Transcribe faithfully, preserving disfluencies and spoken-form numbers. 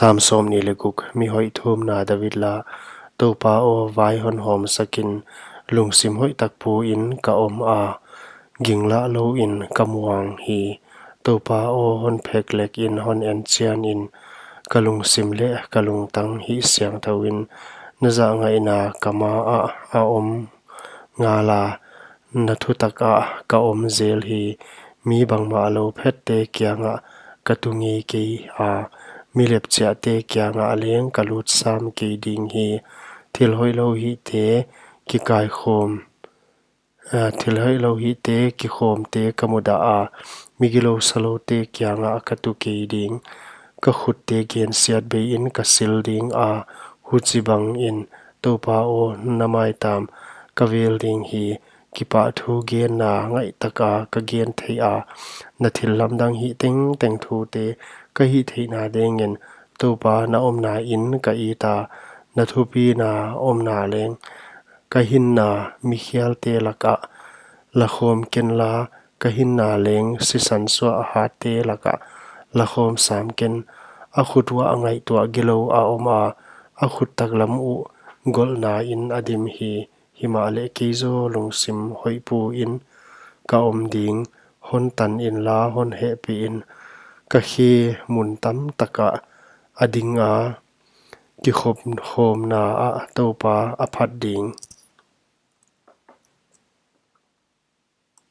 Sam sawmnih leh guk. Mi hoih thumna. David la. Toupa aw, vai hon hawmsak in, lungsim hoih tak pu in ka om a, ginglah lou in ka muang hi. Toupa aw, hon phek lek in, hon enchian in, ka lungsim leh ka lungtang hihsiangthou in. Na zahngaihna ka ma ah a om ngal a, na thutak ah ka om zel hi. Mi bangmahlou phette kiangah ka tu ngei kei a, mi lepchiahte kiangah leng ka lut sam kei ding hi. Thil hoihlou hihte kikaikhawm, a, thil hoihlou hihte kikhawmte ka mudah a, mi gilou saloute kiangah ka tu kei ding. Ka khutte gensiatbei in ka sil ding a, huchibang in, Toupa aw, na maitam ka vel ding hi. Kipahthu genna ngaihtak a ka gen thei a, na thillamdang hih tengteng thute ka hihtheihna ding in, Toupa, na omna in ka it a, na thupina omna leng. Ka hinna mikhialte lak ah la khawm ken la, ka hinna leng sisan suah hatte lak ah la khawm sam ken. A khut uah ngaihtuah gilou a om a, a khut taklam uh golhna in a dim hi. Himahleh kei zaw lungsim hoih pu in ka om ding. Hon tan in la, hon hehpih in, ka khe mun tamtak ah a ding a, kikhop khawmna ah Toupa a phat ding.